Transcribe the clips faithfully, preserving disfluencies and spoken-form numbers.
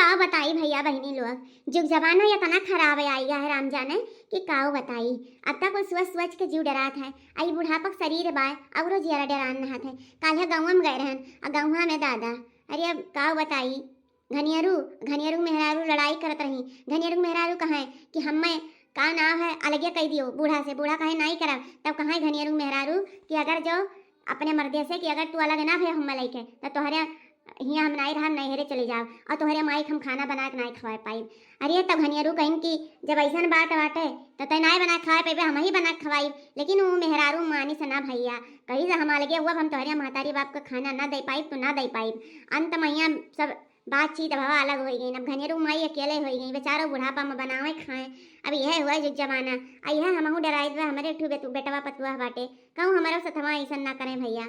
का बताई भइया बहिनी लोग, जुग जमाना एतना खराब आइ गा है राम जाने कि काउ बताई। अब तक कुल सोच सोच के जीव डरात है, आ ई बुढ़ापक शरीर बाय, अउरो जियरा डरान नहात है। काल्हे गउँवा में गए रहन, आ गउँवा में दादा, अरे अब काउ बताई, घनियरू, घनियरू मेहरारू लड़ाई करत रही। घनियरू मेहरारू कहें कि हम्मे का नाव है, अलगे कइ दियो बूढ़ा से। बूढ़ा कहे नाहीं करब, तब कहें घनियरू मेहरारू कि अगर जो अपने मर्दे से कि अगर तू अलग ना भे हम्मे लइके, त तोहरे हियाँ हम नाहीं रहब, नैहरे चली जाब, अउर तोहरे माई के हम खाना बना के नाहीं खवाए पाइब। अरे तब घनियरू कहिन कि जब अइसन बात बाटे, त तैं नाहीं बना के खवाए पइबे, हमहीं बना के खवाइब। लेकिन ऊ मेहरारू मानिस ना भइया, कहिस हम अलगे हुअब, हम तोहरे महतारी बाप के खाना ना दइ पाइब, तो ना दइ पाइब। अंत में हियाँ सब बातचीत भवा अलग होइ गइन। अब घनेरू माई अकेले होइ गइन, बेचारो बुढ़ापा में बनावे खाए। अब यह हुआ जुग जमाना, आ यह हमहू डराइत बा, हमरे एक ठो बेटु-, बेटवा पतुआ बाटे, कहूँ हमरो सथवा अइसन ना करें भइया।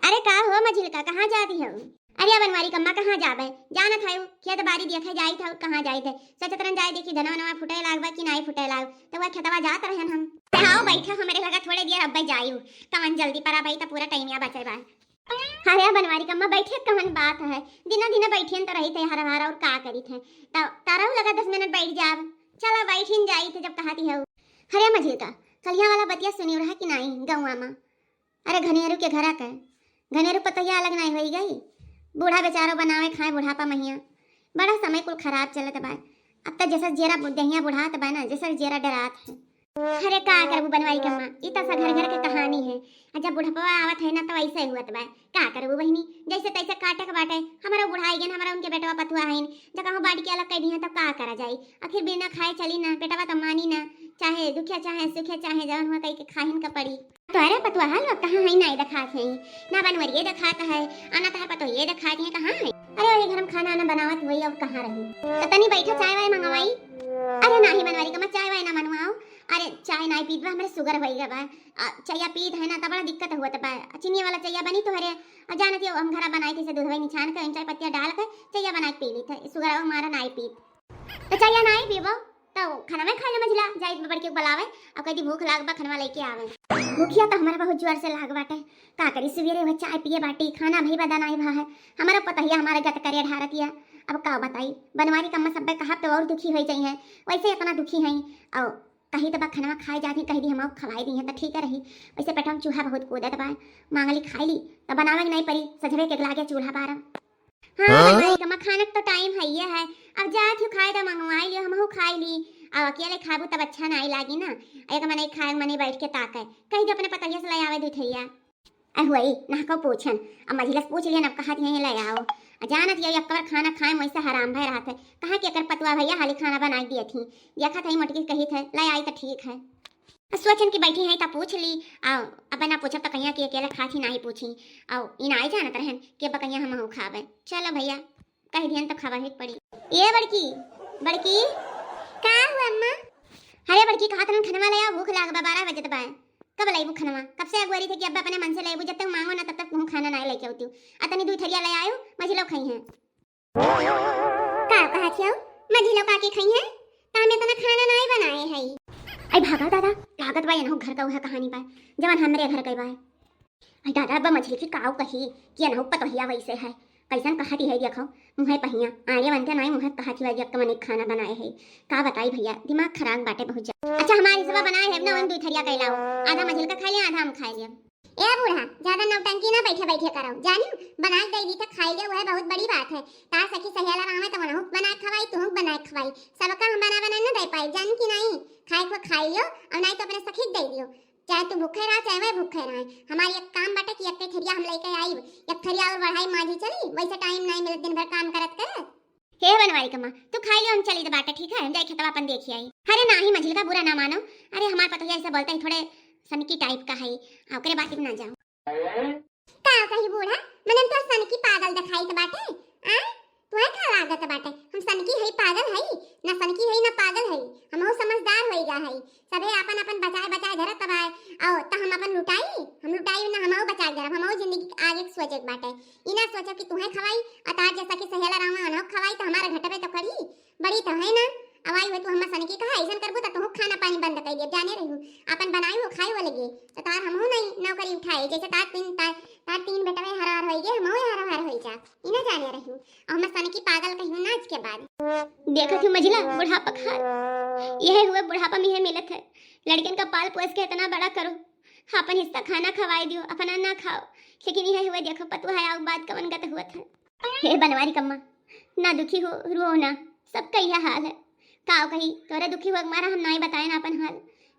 अरे का हो मझिलका, कहाँ जाती हो? अरे बनवारी कम्मा, कहाँ जाबे, जानत है खेत बारी देखे जाइत है, कहाँ जाइत है, सोचत रहन जाए देखी धनवा नवा फुटे लाग बा कि नाहीं फुटे लाग, तो वह खेतवा जात रहन हम। आओ बैठो हमरे लगा थोड़े देर, अब्बे जायू, कवन जल्दी परा भाई, तो पूरा टाइमिया बचे बा। अरे बनवारी कम्मा, बैठे कवन बात है, दिना दिना बैठियन तो रही थे हर हर, और का करी थे, तो तारा लगा दस मिनट बैठ जाब। चला बैठिन जाई थे जब कहती हो। अरे मझिलका, कलिया वाला बतिया सुनी रहा कि नाहीं गौवा में? अरे घनेरू के घरा के, घनेरू पतोहिया अलग नाहीं होई गई, बूढ़ा बेचारो बनावे खाए बुढ़ापा महिया, बड़ा समय कुल खराब चलत बा। अब त जैसा जेरा बु-, देहिया बुढ़ात बा ना, जैसा जेरा डरात है। अरे का करबू बनवारी के माँ, ई त सा घर घर के कहानी है। आ जब बुढ़पवा आवत है ना, तो ऐसे हुअत बा। का करबू बहिनी, जैसे तैसे काटे के बाटे। हमारा बुढ़ाई गन, हमारा उनके बेटवा पतुआ हइन, जब कहूँ बाटी के अलग कह दिए, तब का करा जाई? आखिर बिना खाए चली ना, बेटवा तो मानी ना, चाहे दुखिया, चाहे सुखिया, चाहे जवन हुआ, कह के खाहिन का पड़ी। तोहरे पतुआ हाल अब कहाँ है, नाहीं देखात है, ना बनवरिये देखात है, आ ना तोहर पतोहिये देखात है, कहाँ है? अरे, वही घर में खाना आना बनावत हुई, अब कहाँ रही? तो तनी बैठा, चाय वाय मंगवाई। अरे, नाही बनवारी कम्मा, चाय वाय ना मनवाओ। अरे, चाय नाहीं पीत बा, हमरे सुगर होई गवा बा। आ, चैया पीत है ना, त बड़ा दिक्कत हुआ त बा। चीनी वाला चैया बनी तोहरे, आ, जानत हो, हम घरा बनाई थे से दूध वही निछान के, चाय पत्तिया डाल के, चैया बना के पी ली थे, सुगर मारा नाहीं पीत। तो चैया नाहीं पीबो, तो खाना में खाए ले मझिला, जाई बड़की के बुलावे, अब कह दी भूख लाग बा, खाना लेके आवे। भूखिया तो हमारा बहुत जोर से लाग बाटे, का करी, सवेरे वह चाय पिए बाटी, खाना भी बदा नाहीं भा है, हमारा पतोहिया हमारा गत करे ढारतिया। अब का बताई, बनवारी कम्मा सब्बे कहब तो और दुखी हो जाई है, वैसे इतना दुखी है। और कही तो बा खनवा खाए जाती, कह दी हम खवाई दी है तो ठीक है रही, वैसे पेटवा में चूहा बहुत कूदत बा, मांगली खाई ली तो बनावे के नाहीं पड़ी, सजवे के लागे चूल्हा बारा। हाँ, हाँ? बनवारी कम्मा, खाना के तो टाइम है ये है, अब जात हूँ खाए तो मंगवाई लियो, हमहू खाई ली। अब अकेले खाबू तब अच्छा नाहीं लागी ना, एक मने खाए मने बैठ के ताके, कह दो अपने पतोहिया से ले आवे दुइ थरिया। अहुआई नहको पूछन, अब मझिला से पूछ लियन, अब कहा दिए ले आओ। आ जानत ये एक बार खाना खाए में वैसे हराम भय रहत है, कहाँ के एकर पतुआ भइया हाली खाना बनाई दिए थी, देखत है मोटकी कही थे ले आई तो ठीक है। सोचन कि बैठी हैं त पूछ ली, आ अब ना पूछब त कहिया कि अकेले खात ही नाही पूछी, आ ई नाही जानत रहन कि अब कहिया हमहू खाबे। चलो भइया, कह दियन त खाबे ही पड़ी। ए बड़की, बड़की, का हुआ अम्मा? अरे बड़की, कहत रहन खनवा ले आओ, भूख लाग बा, बारह बजत बा। कब लइबू खनवा? कब से अगुआरी थे कि अब अपने मन से लइबू, जब तक मांगो ना तब तक कहूँ खाना नाही लेके आवती हूँ। आ तनी दुइ थरिया ले आयो, मझिलो खाई हैं। का कहत हियौ? मझिलो काकी खइहें? त हम एतना खाना नाई बनाए हई। आई भागा दादा, लागत बा एनहु घर का उहे कहानी बा, जवन हमरे घर के बा। आई दादा, अब मझिलकी काऊ कही कि एनहु पतोहिया वैसे है, कैसन कहत है देखो, मुँहे पहिया, आड़े बनते नाई मुँहे कहत है, देख के मने खाना बनाए है। का बताई भइया, दिमाग खराब बाटे बहुत ज्यादा। अच्छा, हमार हिस्सा बनाए है ना, हम दुइ थरिया कैलाओ, आधा मझिलका खाई लिया, आधा हम खाई लिया। ए बूढ़ा, ज्यादा नौटंकी ना बैठे बैठे करो, जानियो, बना के दे दी तो खाई लियो, वह बहुत बड़ी बात है। तार सखी सहेला रहा तो वनहु बना के खवाई, तुहु बना के खवाई, सबका हम बना बना ना दे पाई, जान की नाई, खाए को खाई लियो और नाई तो अपने सखी के दे दियो। चाहे तू भूखे रहा, चाहे वह भूखे रहे, हमारी एक काम बाटे कि एक थरिया हम लेके आई, एक थरिया और बढ़ाई माझी चली, वैसे टाइम नाई मिलत दिन भर काम करत करत। हे बनवारी कम्मा, तू खाई लियो, हम चली तो बाटे, ठीक है, हम जाए खेतवा अपन देखी आई। अरे नाही मझिलका, बुरा ना मानो, अरे हमार पतोहिया ऐसा बोलता है, थोड़े सनकी टाइप का है, आ, ओकरे बात ना जाओ। का कही बूढ़ा, मने तो सनकी पागल दिखाई तो बाटे, आ? तुहे का लागत बाटे, हम सनकी हई, पागल हई? ना सनकी हई, ना पागल हई, हमहू समझदार होई गा हई। सभे आपन आपन बचाए बचाए धरत बाय, आओ त हम आपन लुटाई, हम लुटाई ना, हमहू बचाए धरब, हमहू जिंदगी के आगे के सोचे के बाटे। ई ना सोचो कि तुहे खवाई, आ तार जैसा कि सहेला रामा अनहु खवाई त हमारा घटबे तो करी, बड़ी तो है ना। अब आई हुए तू हमार सनकी कहा, ऐसन करबू त तुहू खाना पानी बंद कर दिया, जाने रहू, आपन बनाई हो खाई हो लगे, तो तार हमहू नहीं नौकरी उठाए, जैसे तार तीन, तार, तार तीन बेटवे हर हर होई गे, हमहू हर हर होई। जात, ई ना जाने रही। और हम सनकी पागल कहीं नाच के बाद। देखत हूँ मझिला, बुढ़ापा खा। यह हुए बुढ़ापा में यह मिलत है। लड़कन का पाल पोस के इतना बड़ा करो, अपन हिस्सा खाना खवाए दियो, अपना ना खाओ। लेकिन यह हुए देखो पतुआ है, आउ बात कवन गत हुआ था। हे बनवारी कम्मा, ना दुखी हो, रो ना, सबका यह हाल है। काव कही, तोरा दुखी हुआ मारा हम नाई बताए ना अपन हाल,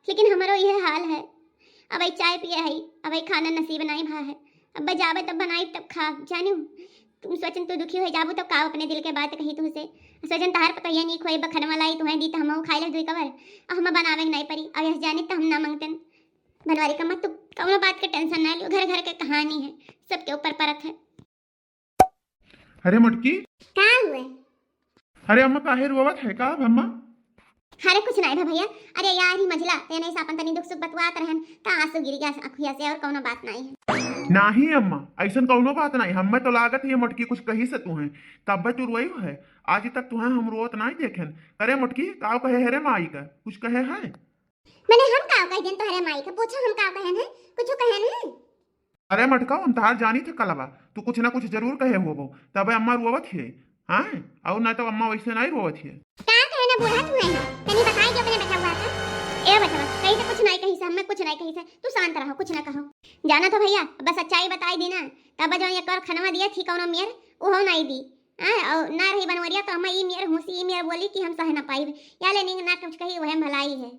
लेकिन हमरो यह हाल है। अब चाय पिए है, अब खाना नसीब नाई भा है। अब जाबे तब बनाई तब खा, जानू। तुम सोचन तू दुखी हो जाबू तब काव अपने दिल के बात कही तुमसे। सोचन तहार पतोहिया नीक होई, बखनवा लाई तुम्हें दी त हमहू खाई ले दुई कवर। अब हम बनावे के नाई परी, अब यह जानी त हम ना मंगतन। बनवारी कम्मा, तू कौनो बात के टेंशन ना लियो, घर घर के कहानी है, सबके ऊपर परत है। अरे मोटकी। का हुए? अरे अम्मा, काहे रोवत है का अम्मा? अरे कुछ नाई भा भैया। अरे यार ही मझिला, ते नहीं से अपन तनी दुख सुख बतुआत रहन, त आंसू गिर गया अखिया से, और कौनो बात नाई है। नाही अम्मा, ऐसन कौनो बात नाई। हमें तो लागत है मोटकी कुछ कही से तुहें, तब तू रोई है। आज तक तुहें हम रोत नाई देखेन। अरे मोटकी, का कहे है रे माई का? कुछ कहे है? मैंने हम का कह देन तोहरे माई का? पूछो हम का कहन है? कुछ कहन है? अरे मटका, हम तहार जानी थे कलवा, तू कुछ ना कुछ जरूर कहे होबो, तबे अम्मा रोवत है। हाँ, और ना तो अम्मा वैसे नहीं रोवत है। का कहे ना बूढ़ा तू है ना? तनी बताई जो अपने बेटा हुआ था। ए बेटवा, कही तो कुछ नहीं कही से, हमें कुछ नहीं कही से, तू शांत रहो, कुछ ना कहो। जाना तो भैया, बस सच्चाई बताई दी ना, तब जो एक और खनवा दिया थी कौनो मेर, उहो नहीं दी। हाँ, और ना रही बनवरिया तो हम ई मेर हुसी, ई मेर बोली कि हम सह ना पाई। या ले निंग ना कुछ कही, वह भलाई है।